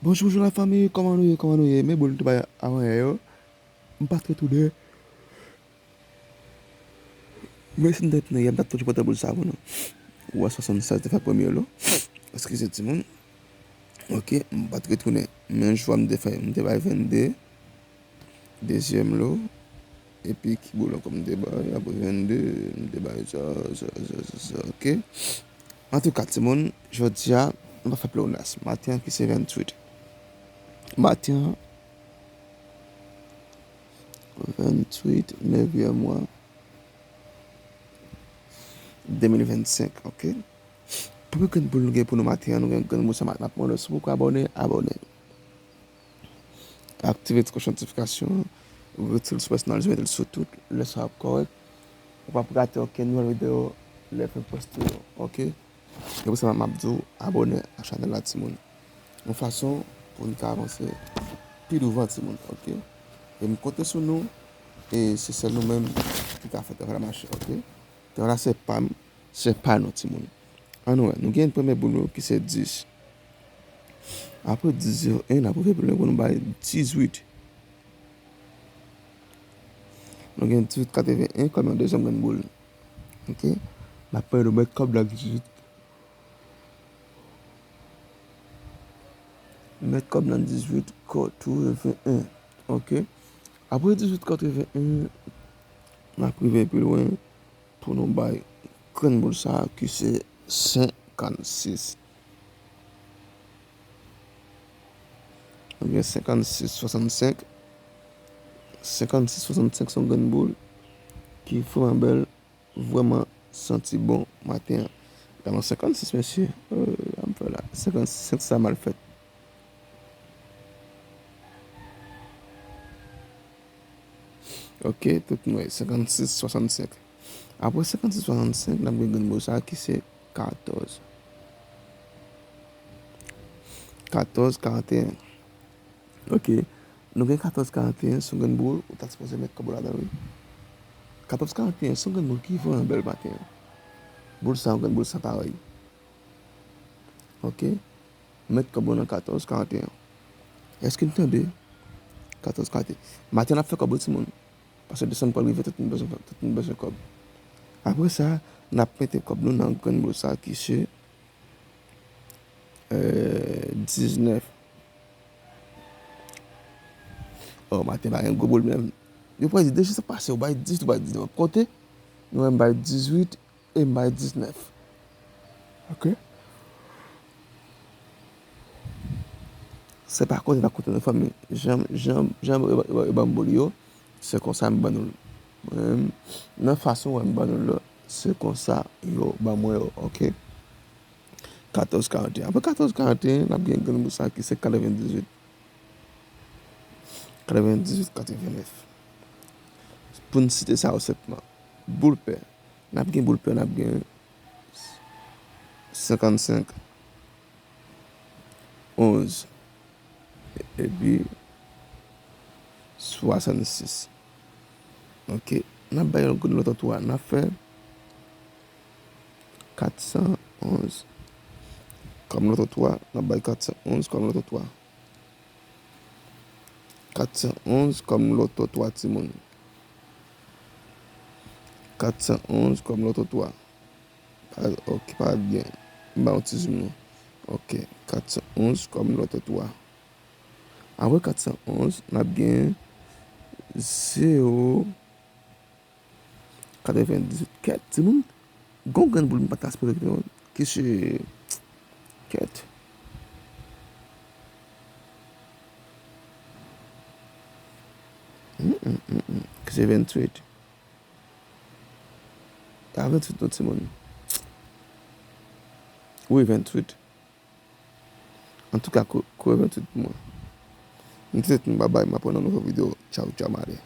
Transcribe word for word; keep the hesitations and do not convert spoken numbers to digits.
Bonjou, bonjou la fanmi, kòman nou ye, kòman nou ye? Men boul nou te bay avan yè yo, m pa t retounen. Men si m te retounen yè, m t ap toujou pote boul sa pou nou. Ou wè swasannsèz te fè premye lo. Eskize timoun. Ok, m pa t retounen. Men jou a m te fè, m te bay vennde. Dezyèm lo. Epi ki boul ankò m te bay? Apre vennde, m te bay sa, sa, sa, sa, sa, ok. Antouka, timoun, jodi a, nou pa fè pleonas. Maten an ki se venntuit. Maten an, venntuit, nevyèm mwa, de mil vennsenk, ok? Premye grenn boul nou gen pou nou maten an, nou gen grenn boul sa, m ap mande w si w poko abòne, abòne. Aktive ti klòch notifikasyon an, retire l sou pèsonalize, mete l sou tout, lè sa w ap kòrèk. Ou p ap rate okenn nouvèl videyo lè m fin poste yo, ok? E pou sa, m ap di w abòne ak chanèl la, timoun. Yon fason pou n ka avanse pi douvan, timoun, ok? E m konte sou nou, e se sèl nou menm ki ka fè travay la mache, ok? Travay la se pa m, se pa nou, timoun. Ann wè, nou gen premye boul nou ki se dis. Apre dis, zewo en, n ap rive pi lwen pou nou bay dizuit. Nou gen dizuit katreven en kòm yon dezyèm grenn boul. Ok? N ap pran nou mèt kòb nan dizuit. Mèt kòb nan dizuit katreven en. Ok? Apre dizuit katreven en, n ap rive pi lwen pou nou bay grenn boul sa a ki se senkannsis. Oubyen senkannsis swasannsenk. Senkannsis swasannsenk se yon grenn boul ki vrèman bèl, vrèman santi bon maten an. Gade senkannsis, mesye. Euh, sa m fè la. Senkannsis sa mal fèt. Ok, tout nou wè, senkannsis swasannsenk. Apre senkannsis swasannsenk, n ap gen grenn boul sa a ki se katòz. Katòz karanteyen. Ok, nou gen katòz karanteyen sou grenn boul, ou ta sipoze met kòb ou ladan, wi. Katòz karanteyen, se yon grenn boul ki vrèman bèl maten an. Boul sa, yon grenn boul san parèy. Ok? Met kòb ou nan katòz karanteyen. Èske n tande? Katòz karanteyen. Maten n ap fè kòb wi, timoun. Paske desanm pral rive, tout moun bezwen, tout moun bezwen kòb. Apre sa, n ap mete kòb nou nan grenn boul sa ki se, euh, diznèf. Oh, maten pa gen gwo boul menm. Yo pral di, deje sa pase, ou bay dis, ou bay diznèf. W ap konte? Nou menm bay dizuit, e m bay diznèf. Ok? Se pa kote n ap kote nan fanmi. Jan, jan, jan yo, yo, yo ban m boul yo, se konsa m ban nou l. Mwen menm, nan fason wè m ban nou l la, se konsa yo ban mwen yo, ok? Katòz karanteyen. Apre katòz karanteyen, n ap gen grenn boul sa ki se katrevendizuit. Katrevendizuit, katrevennèf. Pou n site sa yo senpman. Boul pè. N ap gen boul pè, n ap gen senkannsenk, onz, epi swasannsis. Ok. N ap bay yon grenn lòt twa. N ap fè katsanonz kòm lòt twa. N ap bay katsanonz kòm lòt twa. Katsanonz kòm lòt twa, timoun. Katsanonz kòm lòt twa. Pa, ok, pa gen. M ba yon ti zoom non. Ok, katsanonz kòm lòt twa. Apre katsanonz, n ap gen zewo katrevendizuit. Kèt, timoun, gon grenn boul m pa ta sipoze kite non. Ki se, kèt. Hmm, hmm, hmm, hmm. Ki se venntuit. A venntuit non, timoun. Wi, venntuit. Antouka, kou-, koure venntuit pou mwen. M te tèt m babay, m ap wè nan nouvo videyo. Tchaw, tchaw, m ale.